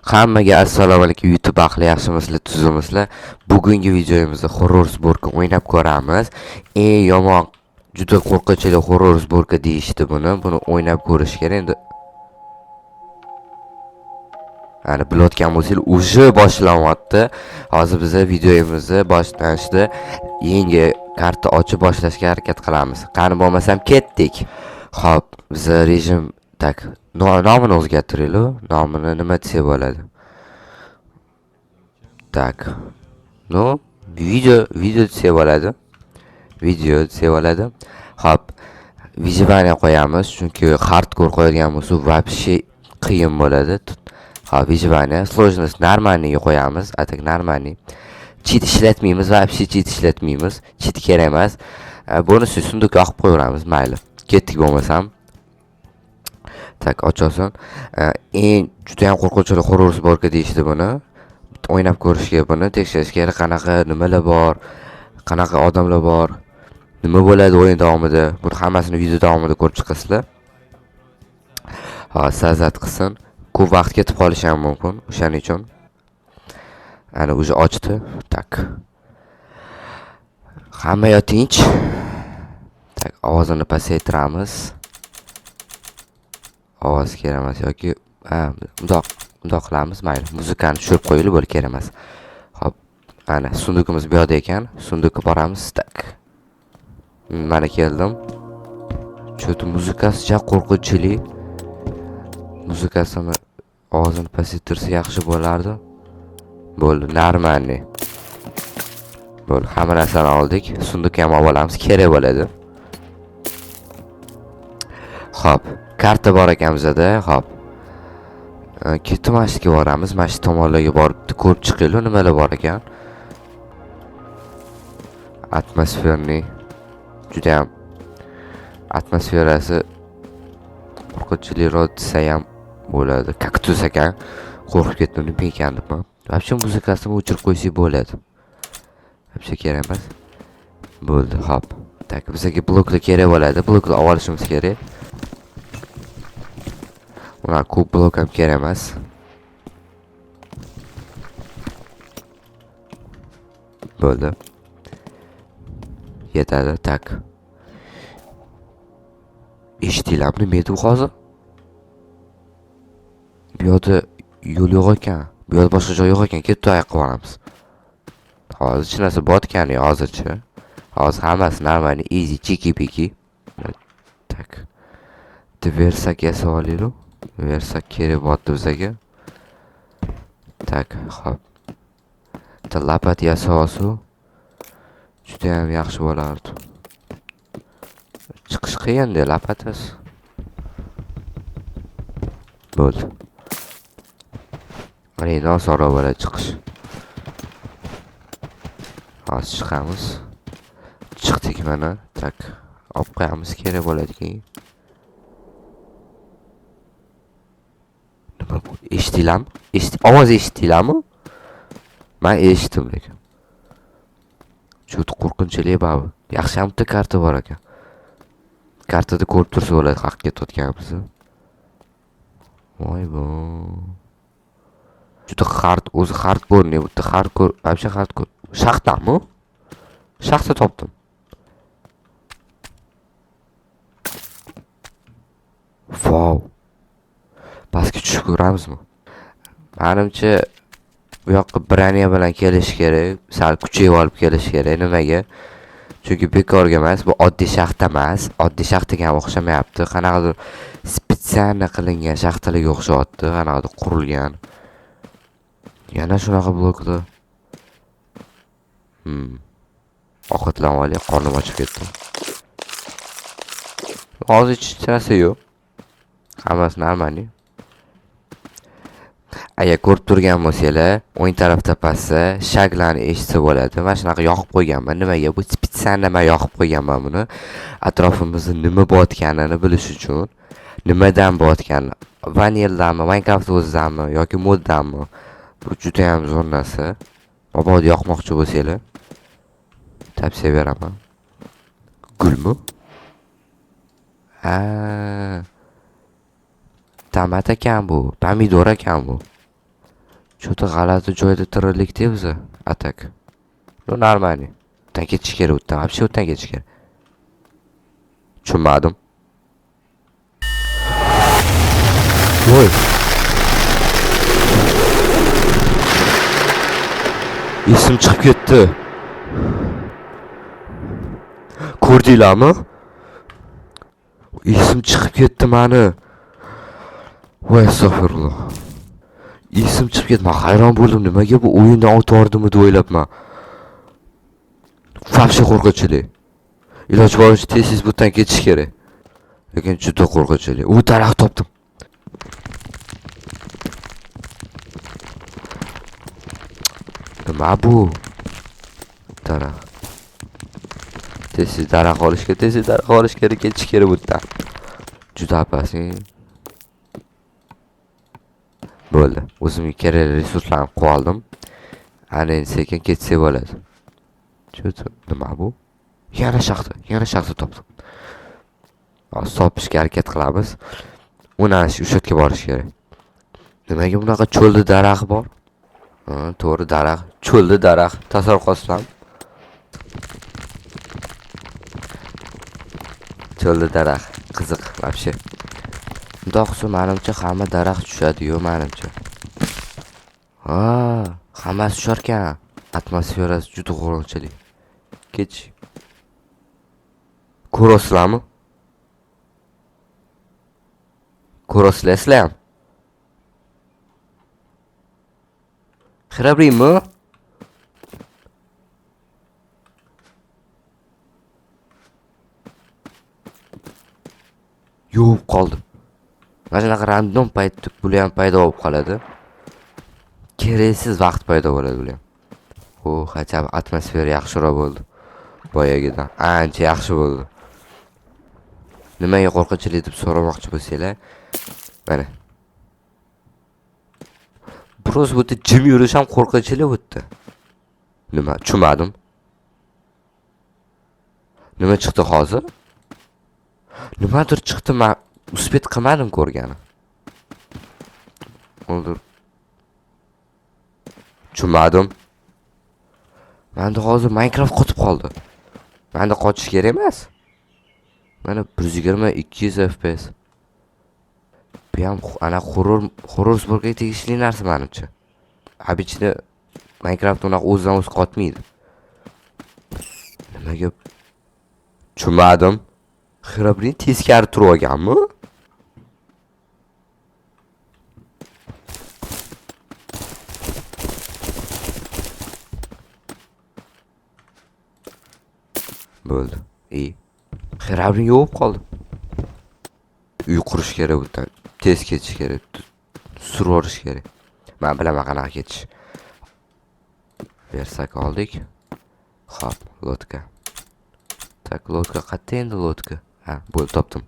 Hammaga assalomu alaykum YouTube ahli, yaxshimisizlar, tuzukmisizlar? Bugungi videomizda horror сборка o'ynab ko'ramiz. Eng yomon, juda qo'rqinchli horror сборка deyishdi buni. Buni o'ynab ko'rish kerak endi. Ana bilayotgan bo'lsanglar, уже boshlanyapti. Hozir biz videomizni boshlanishda yangi karta ochib boshlashga harakat qilamiz. Qani bo'lmasam ketdik. Xo'p, biz rejim так, nomini o'zgartiraylik. Nomini nima desak bo'ladi? Так. Ну, video desak bo'ladi. Video desak bo'ladi. Xo'p, выживание qo'yamiz, chunki hardcore qo'yadigan bo'lsa, вообще qiyin bo'ladi. Xo'p, выживание, сложность нормальный ga qo'yamiz. А так нормальный. Чит ishlatmaymiz, вообще чит ishlatmaymiz. Чит kerak emas. Bonus сундук ka olib qo'yaveramiz, mayli. Ketdik bo'lmasam. Так, ocholsin. Eng juda ham qo'rqinchli horror сборка deyishdi buni. O'ynab ko'rish kerak buni, tekshirish kerak, qanaqa nimalar bor, qanaqa odamlar bor, nima bo'ladi o'yin davomida. Buni hammasini video davomida ko'rib chiqasizlar. Hozir создать qilsin. Ko'p vaqt ketib qolishi ham mumkin, o'shaning uchun. Ana уже ochdi. Так. Hamma yoq tinch. Так, ovozini pasaytiramiz. Ovoz kerak emas yoki ha, bundoq qilamiz, mayli. Muzikani tushirib qo'yaylik, bo'ldi, kerak emas. Xo'p, ana сундук imiz bu yoqda ekan. Сундук ka boramiz. Так. Mana keldim. Чё-то muzikasi ja qo'rqinchli. Muzikasini ovozini pasaytirsa yaxshi bo'lardi. Bo'ldi, нормальный. Bo'ldi, hamma narsani oldik. Сундук ham olib olamiz, kerak bo'ladi. Xo'p, karta bor ekan bizada. Xo'p. Ketdi, mana shu yerga boramiz. Mana shu tomonlarga borib ko'rib chiqaylik, nimalar bor ekan. Атмосферный. Judayam atmosferasi qo'rqinchliroq desa ham bo'ladi. Kaktus ekan. Qo'rqib ketdim, nima ekan deb. Вообще muzikasini o'chirib qo'ysak bo'ladi. Вообще kerak emas. Bo'ldi, hop. Так, bizga bloklar kerak bo'ladi. Bloklar olib olishimiz kerak. Unaqa ko'p blok ham kerak emas. Bo'ldi. Yetadi, так. Eshitdinglarmi, nima edi u hozir? Bu yoqda yo'l yo'q ekan. Bu yoqda boshqa joy yo'q ekan. Ketdi, oyoqqa boramiz. Hozir hech narsa botgani yo'q hozircha. Hozir hammasi нормально, easy, чики-пики. Так. Bitta верстак yasab olaylik. Верстак kerak bo'lyapti bizga. Так, hop. Bitta лопата yasab olsak, juda ham yaxshi bo'lardi. Chiqish qiyin-da лопата siz. Bo'ldi. Mana endi osonroq bo'ladi chiqish. Hozir chiqamiz. Chiqdik mana. Так, olib qo'yamiz, kerak bo'ladi keyin. Nima bu? Eshitdinglarmi? Ovoz eshitdinglarmi? Men eshitdim lekin. Чё-то qo'rqinchli baribir. Yaxshi ham bitta karta bor ekan. Kartada ko'rib tursa bo'ladi qayerga ketayotganimizni. Voy bo. Juda hard, o'zi hardcore ne, bitta hardcore, вообще hardcore. Shaxtami? Shaxta topdim. Vau. Pastga tushib ko'ramizmi? Manimcha bu yoqqa броня bilan kelish kerak, sal kuchayib olib kelish kerak. Nimaga? Chunki bekorga emas, bu oddiy shaxta emas. Oddiy shaxtaga ham o'xshamayapti. Qanaqadir специально qilingan shaxtalarga o'xshayapti, qanaqadir qurilgan. Yana shunaqa bloklar. Ovqatlanib olay, qornim ochib ketdi. Hozir hech narsa yo'q. Hammasi нормальный. Agar ko'rib turgan bo'lsanglar, o'ng tarafda pastda шаг larni eshitsa bo'ladi. Mana shunaqa yoqib qo'yganman. Nimaga? Bu специально men yoqib qo'yganman buni. Atrofimizda nima bo'layotganini bilish uchun. Nimadan bo'layotganini. Vanildanmi, Minecraft o'zidanmi yoki moddanmi? Bu juda ham zo'r narsa. Mabodo yoqmoqchi bo'lsanglar, tavsiya beraman. Gulmi? Ha. Tomat ekan bu. Pomidor ekan bu. Что-то g'alati joyda tirildik-da biza. А так. Ну, нормально. O'tdan ketish kerak, o'tdan. Вообще o'tdan ketish kerak. Tushunmadim. Voy. Esim chiqib ketdi. Ko'rdinglarmi? Esim chiqib ketdi mani. Voy, astag'firulloh. Esim chiqib ketdi. Men hayron bo'ldim. Nimaga bu o'yindan o'tib yubordimi deb o'ylabman. Вообще qo'rqinchli. Iloji boricha tez-tez bu yerdan ketish kerak. Lekin juda qo'rqinchli. U daraxt topdim. Nima bu? Daraxt. Tez-tez daraxt olish kerak, tez-tez daraxt olish kerak, ketish kerak bu yerdan. Juda опасный. Bo'ldi. O'zimga kerakli resurslarni qilib oldim. Ana endi sekin ketsak bo'ladi. Что-то nima bu? Yana shaxta, yana shaxta topdim. Hozir topishga harakat qilamiz. Uni ana shu o'sha yerga borish kerak. Nimaga bunaqa cho'lda daraxt bor? Ha, to'g'ri daraxt, cho'lda daraxt. Tasavvur qilasizlarmi? Cho'lda daraxt, qiziq вообще. Bundoq qilsa menimcha hamma daraxt tushadi-yu menimcha. Ha, hammasi tushar ekan. Atmosferasi juda qo'rqinchli. Kech. Ko'rasizlarmi? Ko'rasizlar sizlar ham? Xirabrinmi? Yo'q qoldi. Mana shunaqa random paytda bular ham paydo bo'lib qoladi. Keraksiz vaqt paydo bo'ladi bular ham. O, хотя бы atmosfera yaxshiroq bo'ldi. Boyagidan ancha yaxshi bo'ldi. Nimaga qo'rqinchli deb so'ramoqchi bo'lsanglar, mana. Biroz bu yerda jim yurish ham qo'rqinchli bu yerda. Nima? Tushunmadim. Nima chiqdi hozir? Nimadir chiqdi, men успеть qilmadim ko'rgani. O'ldir. Tushunmadim. Menda hozir Minecraft qotib qoldi. Menda qochish kerak emas. Mana 120 200 FPS. Bu ham ana horror сборка ga tegishli narsa menimcha. Обычно Minecraft unaqa o'zidan o'zi qotmaydi. Nimaga? Tushunmadim. Herobrine teskari turib olganmi? Bo'ldi. I. Herobrine yo'q qoldi. Uy qurish kerak bu yerdan. Tez ketish kerak. Surib yuborish kerak. Men bilaman qanaqa ketish. Versak oldik. Xo'p, лодка. Так, лодка qayerda endi лодка? Ha, bo'ldi, topdim.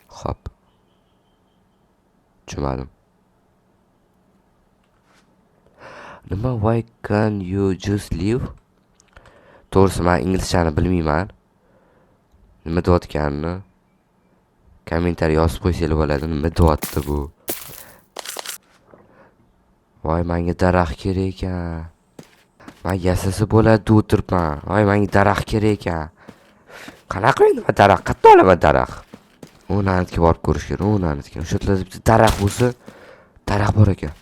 Xo'p. Tushunmadim. Nima, why can you just leave? To'g'risi men inglizchani bilmayman. Nima deyotganini kommentariy yozib qo'ysanglar bo'ladi. Nima deyapti bu? Voy, menga daraxt kerak ekan. Men yasasa bo'ladi deb o'tiribman. Voy, menga daraxt kerak ekan. Qanaqa endi men daraxt? Qayerdan olaman daraxt? U nanitga borib ko'rish kerak, u nanitga. O'sha yerlarda bitta daraxt bo'lsa, daraxt bor ekan.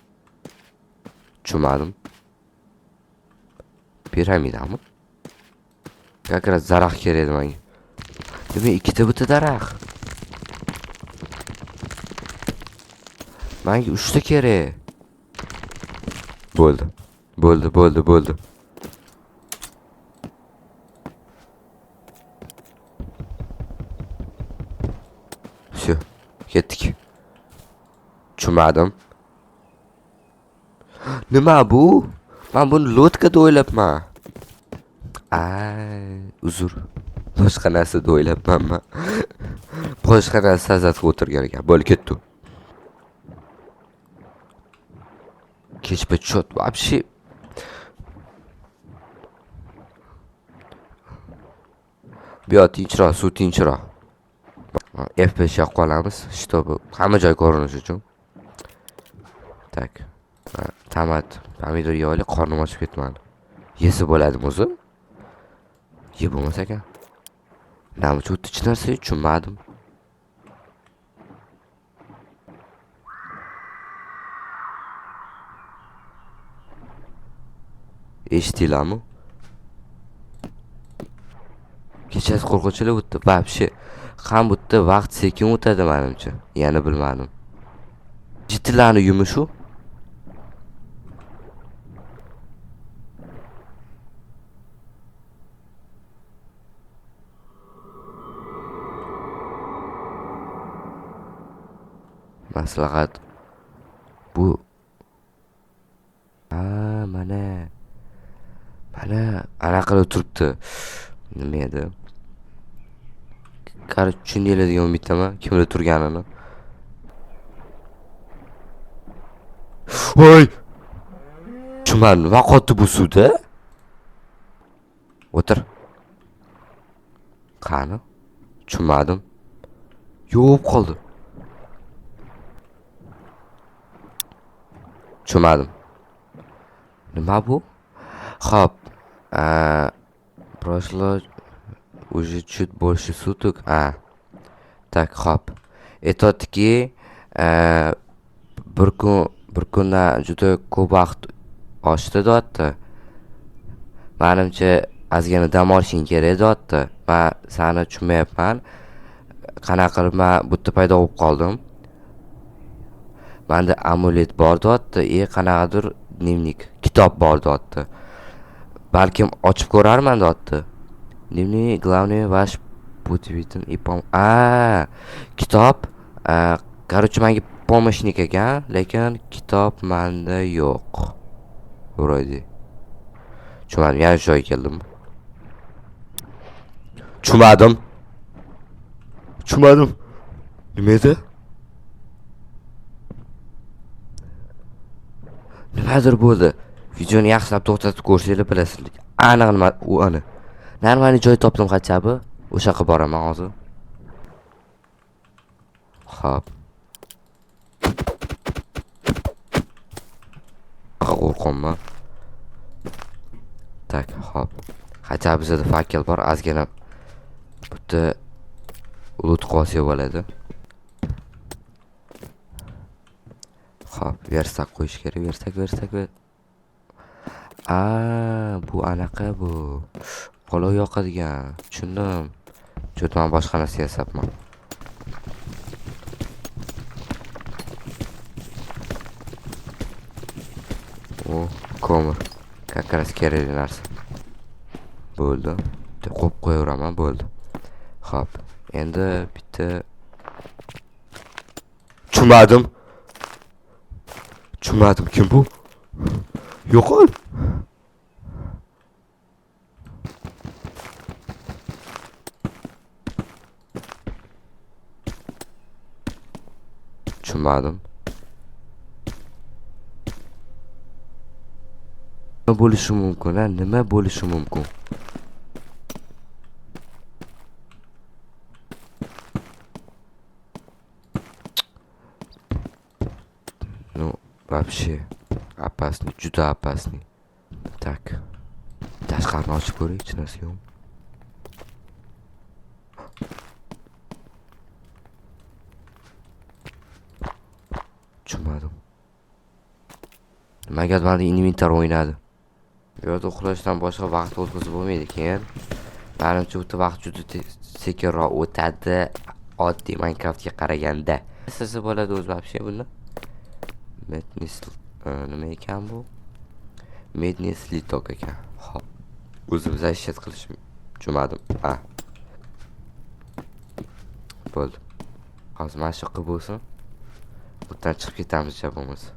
Tushunmadim. Piramidami? Как раз daraxt kerak edi menga. Demak, ikkita bitta daraxt. Menga uchta kerak. Bo'ldi. Bo'ldi, bo'ldi, bo'ldi. Всё, ketdik. Tushunmadim. Nima bu? Men buni лодка deb o'ylabman. Ay, uzr. Boshqa narsa deb o'ylabman men. Boshqa narsa sazatib o'tirgan ekan. Bo'ldi, ketdi. Kech чёт вообще. Bu yoq tinchroq, suv tinchroq. F5 yoqib qolamiz, чтобы hamma joy ko'rinishi uchun. Так. Tomat, pomidor yeylik, qornim ochib ketdi mani. Yesa bo'ladimi o'zi? Yeb bo'lmas ekan. Nima uchun hech narsa tushunmadim. Eshitdinglarmi? Kechasi qo'rqinchli o'tdi. Вообще, ham bu yerda vaqt sekin o'tadi menimcha. Yana bilmadim. Jittilarni uyimi shu? Maslahat bu. Ha, mana. Mana anaqa qilib turibdi. Nima edi? Короче, tushundinglar degan umiddaman kimlar turganini. Voy! Tushunmadim, nima qotdi bu suvda? O'tir. Qani? Tushunmadim. Yo'q qoldi. Tushunmadim. Nima bu? Xo'p. Прошло уже чуть больше суток. А. Так, xo'p. Aytyaptiki, bir kun, bir kundan juda ko'p vaqt oshdi deyapti. Manimcha, ozgina dam olishing kerak deyapti. Man sani tushunmayapman. Qanaqa qilib man bu yerda paydo bo'lib qoldim? Menda amulet bor deyapti, qanaqadir дневник, kitob bor deyapti. Balkim ochib ko'rarman deyapti. Дневник, главное, ваш путь виден и пом. A, kitob, короче, menga помощник ekan, lekin kitob menda yo'q. Вроде. Tushunmadim, yana shu joyga keldim. Tushunmadim. Tushunmadim. Nima edi? Nimadir bo'ldi. Videoni yaxshilab to'xtatib ko'rsanglar bilasizlar. Aniq nima u ana. Нормальный joy topdim хотя бы. O'sha yoqqa boraman hozir. Xo'p. Qo'rqyapman. Так, xo'p. Хотя бы bizada факел bor, ozgina bu yerda loot qilib olsak bo'ladi. Xo'p, верстак qo'yish kerak, верстак, верстак. A, bu anaqa bu. Olov yoqadigan. Tushundim. Cho'ta man boshqa narsa yasabman. O, ko'mir. Как раз kerakli narsa. Bo'ldi. Bitta qo'yib qo'yaveraman, bo'ldi. Xo'p, endi bitta. Tushunmadim. Tushunmadim, kim bu? Yo'qol. Tushunmadim. Nima bo'lishi mumkin, a? Nima bo'lishi mumkin? Ну, вообще опасный, juda опасный. Так. Tashqarini ochib ko'ray, hech narsa yo'qmi? Tushunmadim. Nimaga menda inventar o'ynadi? Bu yerda uxlashdan boshqa vaqt o'tkazib bo'lmaydi keyin. Manimcha, bu yerda vaqt juda sekinroq o'tadi oddiy Minecraftga qaraganda. Siz bo'ladi o'zi вообще bunda? Медный nima ekan bu? Медный слиток ekan. Xo'p. O'zim защищать qilishim tushunmadim. A. Bo'ldi. Hozir mana shu yoqqa bo'lsin. Bu yerdan chiqib ketamiz bo'lmasa.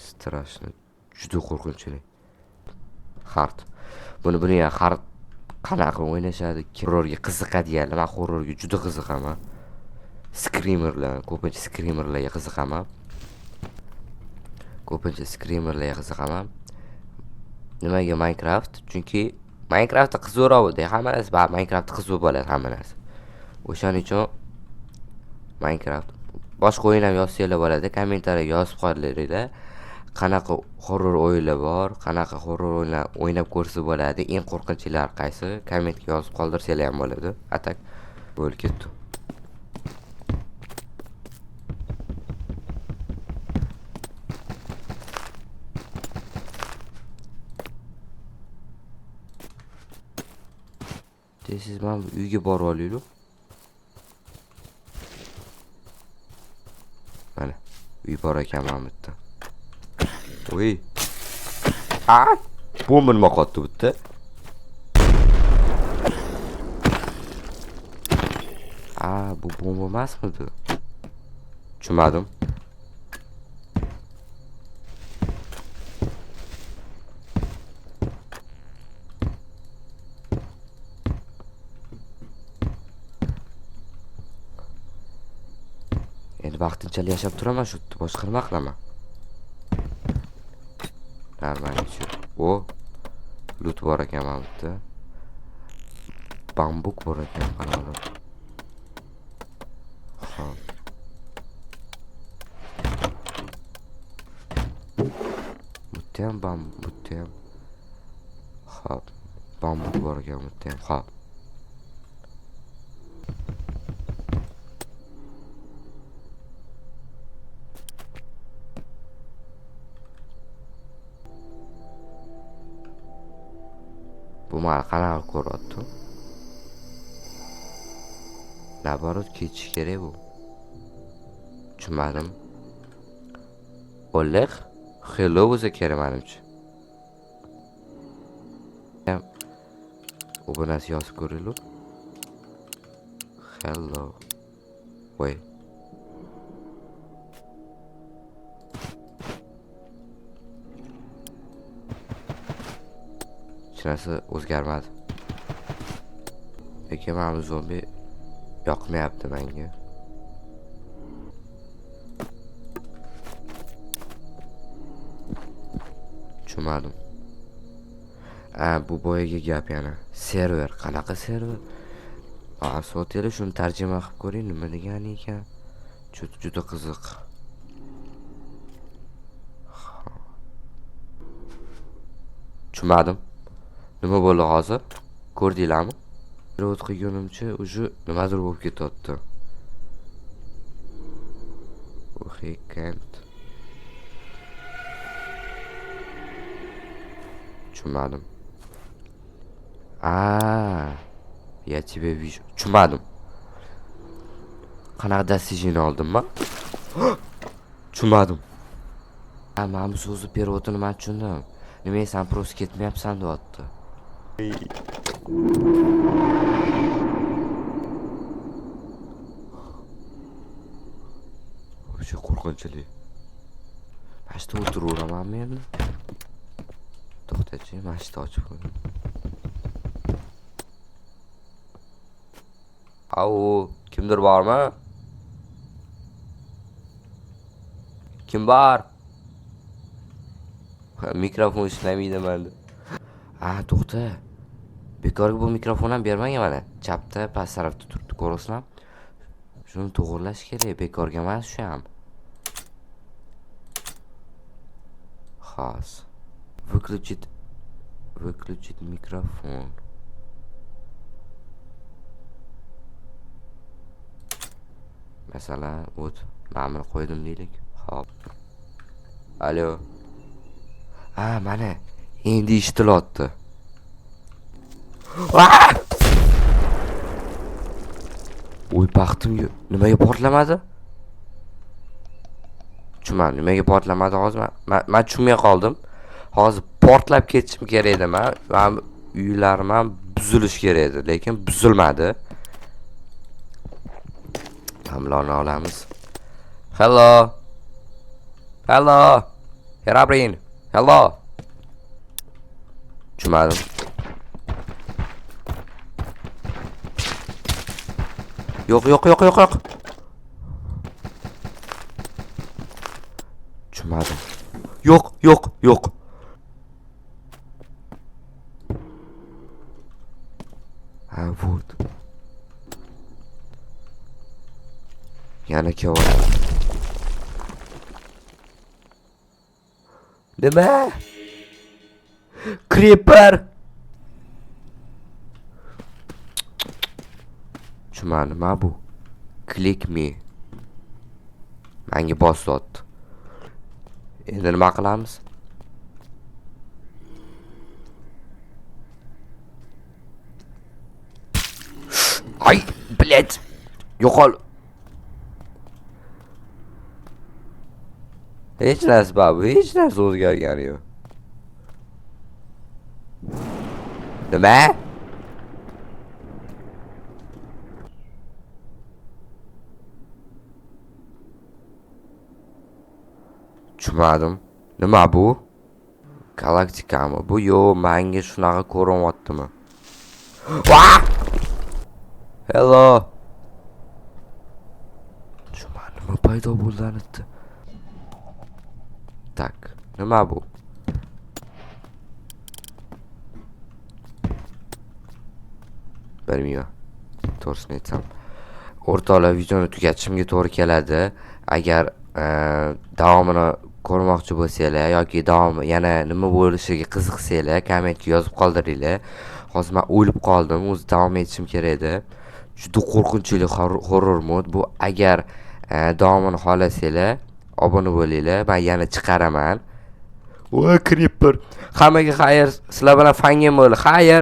Страшно. Juda qo'rqinchli. Hard. Buni ya hard qanaqa o'ynashadi? Horrorga qiziqadiganlar. Men horrorga juda qiziqaman. Screamerlar, ko'pincha screamerlarga qiziqaman. Ko'pincha screamerlarga qiziqaman. Nimaga Minecraft? Chunki Minecraftda qiziqroq bo'ldi hamma narsa, baribir Minecraftda qiziq bo'ladi hamma narsa. O'shaning uchun Minecraft. Boshqa o'yin ham yozsanglar bo'ladi, kommentariyaga yozib qoldiringlar. Qanaqa horror o'yinlar bor, qanaqa horror o'yinlar o'ynab ko'rsa bo'ladi, eng qo'rqinchlilar qaysi, kommentga yozib qoldirsanglar ham bo'ladi. Atak bo'lib ketdi. Siz mana bu uyga borib olaylik. Mana uy bor ekan mana bu yerda. Oy. A! Bomba nima qotdi bu yerda? A, bu bomba emasmidi? Tushunmadim. Endi vaqtinchalik yashab turaman shu yerda, boshqa nima qilaman? Normal shu. O, loot bor ekan mana bu yerda. Bambuk bor ekan, qanaqa. Xo'p. Bu yerda ham bu yerda ham. Xo'p, bambuk bor ekan bu yerda ham. Xo'p. Bu mani qanaqa ko'ryapti? Naborot ketish kerak bu. Tushunmadim. Oleg, hello bo'lsa kerak menimcha. U bu narsa yozib ko'raylik. Hello. Voy. Hech narsa o'zgarmadi. Lekin mana bu zombi yoqmayapti menga. Tushunmadim. A, bu boyagi gap yana. Server, qanaqa server? A, sotaylik, shuni tarjima qilib ko'ring, nima degani ekan. Juda, juda qiziq. Tushunmadim. Nima bo'ldi hozir? Ko'rdinglarmi? Robot qilgunimcha уже nimadir bo'lib ketyapti. He can't. Tushunmadim. A, я тебя вижу. Tushunmadim. Qanaqa достижение oldim man? Tushunmadim. Ha, mana bu so'zni перевод ini men tushundim. Nimaga sen просто ketmayapsan deyapti. Вообще qo'rqinchli. Mana shu yerda o'tiraveramanmi endi? To'xtachi, mana shu yerda ochib qo'y. Au, kimdir bormi? Kim bor? Ha, mikrofon ishlamaydi menda. A, to'xta. Bekorga bu mikrofon ham bermagan mana. Chapda, past tarafda turibdi, ko'rasizlarmi? Shuni to'g'irlash kerak, bekorga emas shu ham. Xos. Выключить, выключить mikrofon. Masalan, o't, mana buni qo'ydim deylik. Xo'p. Alo. A, mana endi eshitilyapti. Ah! Oy, baxtim nimaga portlamadi? Tushunmadim, nimaga portlamadi hozir? Men tushunmay qoldim. Hozir portlab ketishim kerak edi men. Men uylarim ham buzilishi kerak edi, lekin buzilmadi. Hamlani olamiz. Hello. Hello. Herobrine. Hello. Tushunmadim. Yo'q, yo'q, yo'q, yo'q, yo'q. Tushunmadim. Yo'q, yo'q, yo'q. Yana kelyapti. Nima? Creeper! Tushunmadim, nima bu? Click me. Menga bosyapti. Endi nima qilamiz? Ay, блядь! Yo'qol. Hech narsa bu, hech narsa o'zgargani yo'q. Nima? Tushunmadim. Nima bu? Galaktikami? Bu yo'q, menga shunaqa ko'rinyaptimi? Vah! Hello. Tushunmadim, nima paydo bo'ldi anitdi. Так, nima bu? Bilmayman. To'g'risini aytsam. O'rtoqlar, videoni tugatishimga to'g'ri keladi. Agar davomini ko'rmoqchi bo'lsanglar yoki davom yana nima bo'lishiga qiziqsanglar, kommentga yozib qoldiringlar. Hozir men o'lib qoldim, o'zi davom etishim kerak edi. Juda qo'rqinchli horror mod bu. Agar davomini xohlasanglar, obuna bo'linglar. Men yana chiqaraman. Voy, creeper. Hammaga xayr. Sizlar bilan Fangem bo'ldi. Xayr.